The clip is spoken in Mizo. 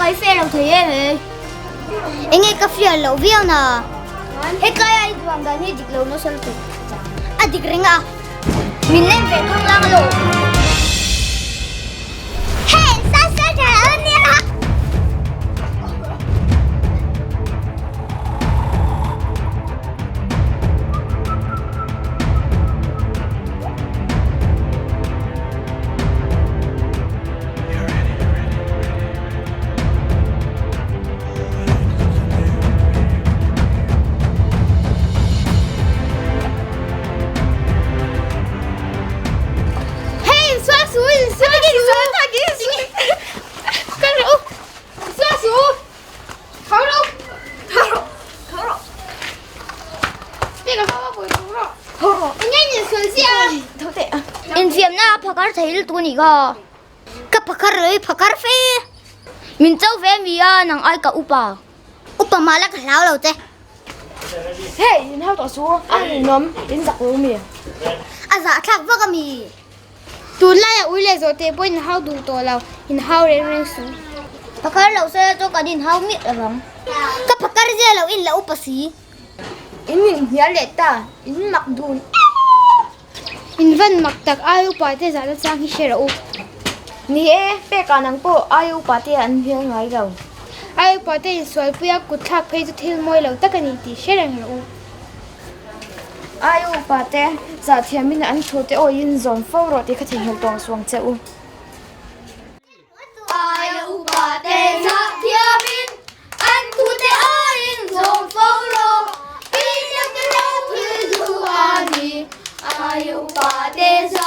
I fair lo thei em e. Enge ka fair loh viau na. Hetlai a i duang dan hi dik lo nasa lutuk. A dik reng a. Min lem ve thang lang lo. Hey, sa sa tha lo nia. Hey, sual su, sual su. Kal rawh u. Sual su. Tho rawh u. Tho rawh. Tho rawh. Infiamna a phakar thei lutuk a nih kha. Ka phakar lo i phakar fe. Min cho ve mi a nang ai ka upa. Upa mah la ka hlau lo che. Hey, in hau tawh su a ninawm in zak lo mi. A zah thlak vak a mi. Tunlai a ui leh zawh teh pawh in hau duh tawh lo, in hau reng reng su. Phakar lo se chu kan in hau miah lo ang. Ka phakar zia lo in la upa si. In inhnial leh ta, in mak dun In van mak tak ai upa te zahna chang hi hre rawh u. Ni e, pekah nang pawh ai upa te an hnial ngai lo. Ai upa te insualpui a kut thlak phei chu thil mawi lo tak a ni tih hre reng rawh u. Ai upa te zah thiamin an thu te awiin zawm fo rawh tih kha theihnghilh tawng suang che u. Ai upa te zah thiamin an thu te awiin zawm fo rawh tih lam te lo thil duh a ni. Ai upa te zah.